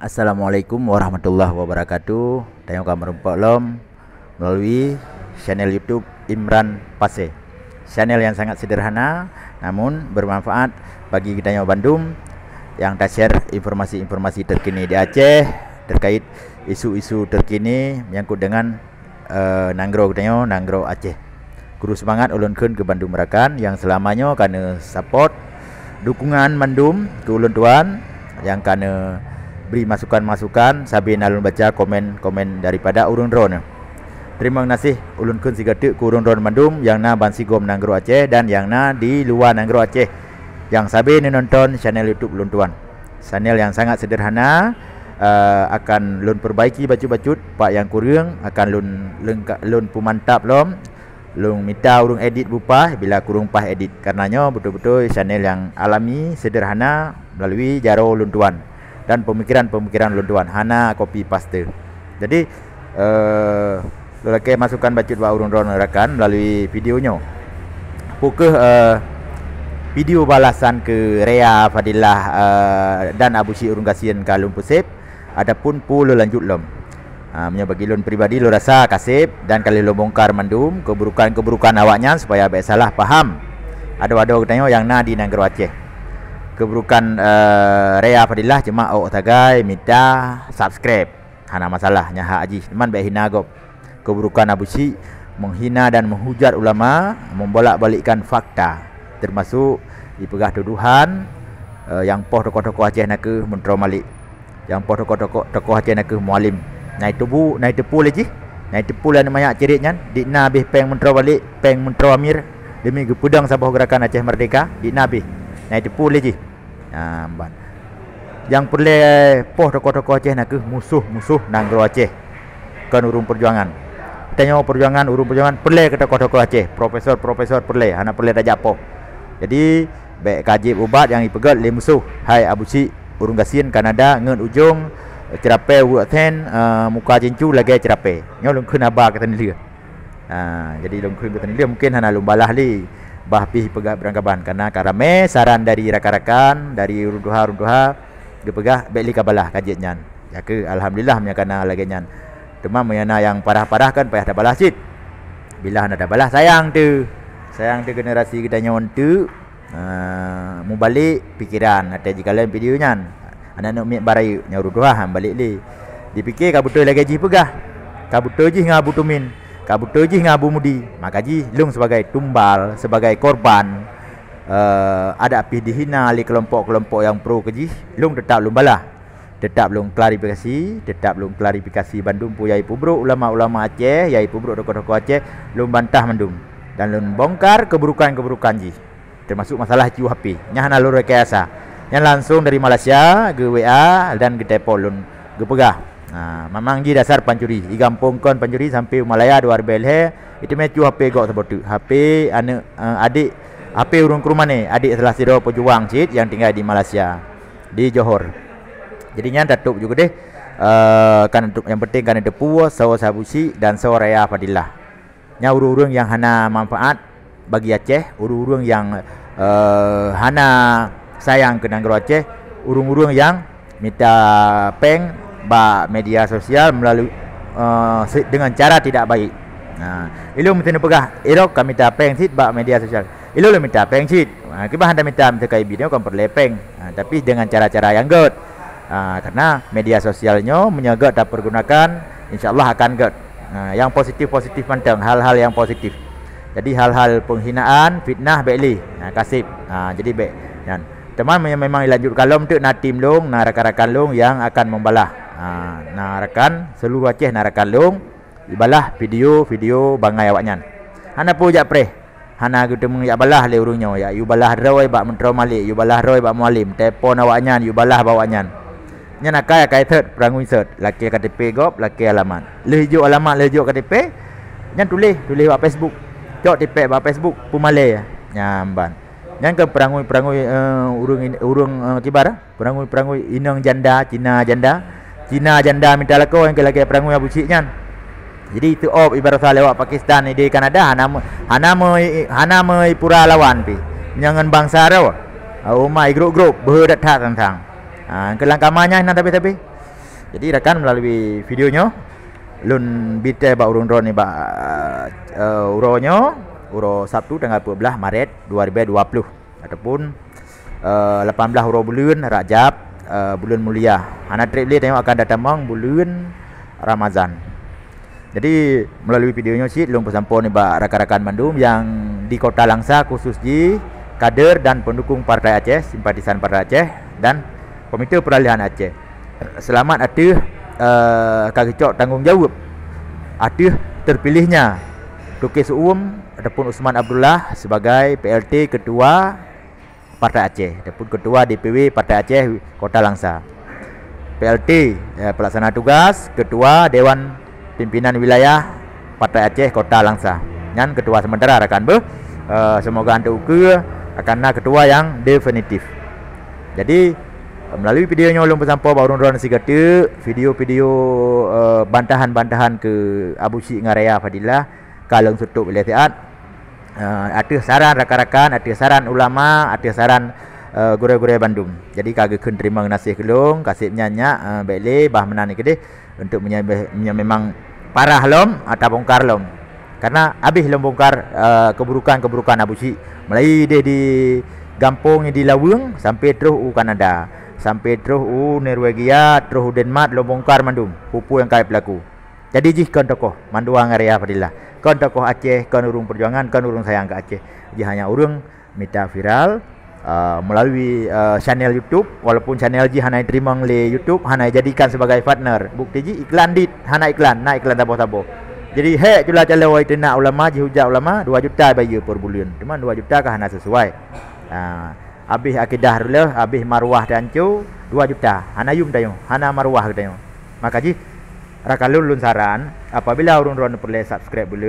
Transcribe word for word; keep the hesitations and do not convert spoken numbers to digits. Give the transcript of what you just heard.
Assalamualaikum warahmatullahi wabarakatuh. Tanyoe ka meurumpok lom melalui channel YouTube Imran Pasé. Channel yang sangat sederhana namun bermanfaat bagi geutanyoe bandum yang ta-share informasi-informasi terkini di Aceh terkait isu-isu terkini menyangkut dengan eh, nanggroe geutanyoe, nanggroe Aceh. Kuru seumangat ulôn kheun keu bandum rakan nyang seulama nyoe ka neu-support, dukungan mandum keu ulôn tuan nyang ka neubri masukan-masukan sabe na lôn baca komen-komen daripada ureuëng droeneuh. Teurimong gaséh ulôn kheun sigoe teuk keu ureuëng droeneuh mandum nyang na bansigom nanggroe Aceh dan nyang na di luwa nanggroe Aceh nyang sabe neunonton channel YouTube ulôn tuan. Channel nyang sangat sederhana, eh, akan lôn peurbaiki bacut-bacut, pat nyang kureueng akan lôn leungka-, lôn peumantap lom, lôn mita ureuëng edit beupaih bila kureueng paih edit. Kareuna nyoe beutôi-beutôi channel nyang alami, sederhana, meulalu jaroe ulôn tuan dan peumikiran-peumikiran ulôn tuan, hana copy paste. Jadi, eh, lôn lakée masukan bacut bak ureuëng droeneuh rakan meulalu video nyoe. Peu kheueh, eh, video balasan keu Rea Fadilah, eh, dan Abu Syik ureuëng gasien ka lôn peuseb, adapun peu lôn lanjut lom. Ha, meunyoe bagi lôn pribadi, lôn rasa ka seb dan ka lheueh lôn bongkar mandum keuburukan-keuburukan awaknyan supaya bék salah paham adoe-adoe geutanyoe nyang na di nanggroe Aceh. Keuburukan, eh, Rea Fadilah cuma awak sagai mita subscribe. Hana masalah, nyan hak jih. Teuma bék hina gob. Keuburukan Abu Syik, menghina dan menghujat ulama, membolak-balikkan fakta, termasuk jipeugah tuduhan, eh, nyang poh tokoh-tokoh Aceh nakeuh Meuntroe Malik. Nyang poh tokoh-tokoh, tokoh Aceh nakeuh Mualim. Na jiteupeue, na jiteupeue lé jih, na jiteupeue lé aneuk manyak cirit nyan, di na abéh péng Meuntroe Malik, péng Meuntroe Amir, demi geupeudong saboh geurakan Aceh Merdeka, di na abéh. Na jiteupeue lé jih. Nah, ban. Nyang peureulée poh tokoh-tokoh Aceh nakeuh musoh-musoh nanggroe Aceh, kon ureuëng peujuangan. Tanyoe peujuangan, ureuëng peujuangan peureulée keu tokoh-tokoh Aceh, profesor-profesor peureulée, hana peureulée tajak poh. Jadi, bék ka jieb ubat nyang jipeugét lé musoh, hai Abu Syik, ureuëng gasien Kanada ngon ujong ceurapée weuek then, eh, muka jincu lagée ceurapée. Nyoe lôn kheun haba keu teuneulheueh. Ha, jadi lôn kheun keu teuneulheueh mungkin hana lôn balah lé. Bah pih peugah beurangkaban, kareuna ka ramé saran dari rakan-rakan, dari ureuëng tuha-ureuëng tuha, geupeugah bék lé ka balah ka jeuet nyan. Nyaké alhamdulillah meunyo ka na lagée nyan. Teuma meunyo na nyang parah-parah kan payah tabalah cit. Bila hana tabalah sayang teuh. Sayang teuh generasi geutanyoe eunteuk. Ah, mubalek pikiran watée jikalon video nyan. Aneuk-aneuk miet bak rayeuk nyan ureuëng tuha han balek lé. Jipike ka beutôi lagée jih peugah. Ka beutôi jih ngon Abu Tumin. Ka beutôi jih ngon Abu Mudi. Maka jih lôn sibagai tumbal, sibagai korban, eh, adak pih jihina lé keulompok-keulompok nyang pro keu jih, lôn teutap lôn balah. Teutap lôn klarifikasi, teutap lôn klarifikasi bandum peue nyang jipeubrok ulama-ulama Aceh, nyang jipeubrok tokoh-tokoh Aceh, lôn bantah mandum. Dan lôn bongkar keuburukan-keuburukan jih. Teumasok masalah jicuh H P. Nyan hana lôn rekayasa. Nyan langsong dari Malaysia, geu-W A dan geutelepon lôn geupeugah. Ha, memang jih dasar pancuri. Di gampông kon pancuri sampai u Malaya dua ribée lhée, itu meucuh H P gob saboh teuk. H P aneuk, eh, adek, H P ureuëng Krueng Mané, adek salah sidroe peujuang cit nyang tinggai di Malaysia, di Johor. Jadi nyan tatôb ju keudeh, eh, kan, nyang penting kan teupeue soe Abu Syik dan soe Rea Fadilah. Nyan ureuëng-ureuëng nyang hana manfaat bagi Aceh, ureuëng-ureuëng nyang, eh, hana sayang keu nanggroe Aceh, ureuëng-ureuëng nyang mita péng bak media sosial meulalu, eh, se-, dengan cara tidak baik. Nah, ilôn meusti neupeugah, "Irok ka mita péng cit bak media sosial." Ilôn lôn mita péng cit. Ha, kiban hana mita, mita ka ibi nyoe kon peureulée péng. Ha, tapi dengan cara-cara nyang gét. Ha, karena media sosial nyoe meunyoe gét tapeurgunakan, insya Allah akan gét. Ha, nyang positif-positif mantong, hal-hal nyang positif. Jadi hal-hal penghinaan, fitnah bék lé. Ha, ka seb. Ha, jadi bék. Nyan. Teuma me-, memang ilanjut kalom teuk na tim lôn, na rakan-rakan lôn nyang akan membalah. Ha, na rakan seluruh Aceh na rakan lôn, ibalah video-video bangai awaknyan. Hana peue jak preh. Hana geuteumeung jak balah lé ureuëng nyoe, jak yue balah droe bak Meuntroe Malik, yue balah droe bak Mualim, telepon awaknyan, yue balah bak awaknyan. Nyan akai-akai that, peurangui that, lakée K T P gob, lakée alamat. Lheueh jok alamat, lheueh jok K T P, nyan tuléh, tuléh bak Facebook. Cok tipék bak Facebook, peumalée. Nyan ban. Nyan keuh peurangui-peurangui, eh, ureuëng in-, ureuëng, eh, kiban, peurangui-peurangui inong janda, Cina janda. Cina janda mita lakoe nyang keu lagée peurangui Abu Syik nyan. Jadi teuob ibarat lewat Pakistan di Kanada hana me-, hana me-, hana meupura lawan pih. Nyan ngon bansa droe. Umat grup-grup beuhe that-that sang-sang. Ha, keu lam kama nyan na tabeh-tabeh. Jadi rakan, melalui video nyoe lôn bi teuh bak ureuëng droeneuh bak, eh, uroe nyoe, uroe Sabtu tanggal dua belas Maret dua ribu dua puluh ataupun, eh, lapan belas uroe buleuen Rajab, eh, buleuen mulia. Hana treb lé tanyoe akan tatamong buleuen Ramadhan. Jadi melalui video nyoe cit lôn peusampoe nibak rakan-rakan mandum nyang di Kota Langsa, khusus jih kader dan pendukung Partai Aceh, simpatisan Partai Aceh dan Komite Peralihan Aceh. Selamat ateueh, eh, ka geucok tanggong jaweueb ateueh terpilihnya Tuke Su'um ataupun Usman Abdullah sebagai P L T Ketua Partai Aceh ataupun Ketua D P W Partai Aceh Kota Langsa. P L T, eh, pelaksana tugas Ketua Dewan Pimpinan Wilayah Partai Aceh Kota Langsa. Nyan ketua sementara rakan beuh. Eh, semoga untuk ukeue akan na ketua yang definitif. Jadi, melalui video nyoe lôn peusampoe bak ureuëng droeneuh sigoe teuk video-video, eh, bantahan-bantahan keu Abu Syik ngon Raya Fadilah ka lôn seutôt lé siat. Eh, ateueh saran rakan-rakan, ateueh saran ulama, ateueh saran, eh, gurée-gurée bandum. Jadi ka geukheun teurimong geunaséh keu lôn, ka seb nyan nyak, eh, bék lé bah meunan keudeh untuk meunyoe, meunyoe memang parah lom, ah, tabongkar lom. Karena habéh lôn bongkar, eh, keburukan-keburukan Abu Syik. Mulai deh di gampông di Laweueng sampai troh u Kanada, sampai troh u Norwegia, troh u Denmark lôn bongkar mandum peue-peue nyang ka peulaku. Jadi jih kon tokoh, mandua ngon Raya Fadilah. Kon tokoh Aceh, kon ureuëng peujuangan, kon ureuëng sayang keu Aceh. Jih hanya ureuëng mita viral, eh, melalui, eh, channel YouTube, walaupun channel jih hana jiteurimong lé YouTube, hana jijadikan sebagai partner. Bukti jih iklan dit, hana iklan, na iklan saboh-saboh. Jadi hék cula calon teunak ulama, jihujat ulama, dua juta bayeue per buleuen. Cuma dua juta ka hana sesuai. Ah, habéh akidah reuloh, habéh maruah teuhanco, dua juta. Hana yum tanyoe, hana maruah geutanyoe. Maka jih, rakan lôn, lôn saran, apabila ureuëng droeneuh peureulée subscribe buleuen,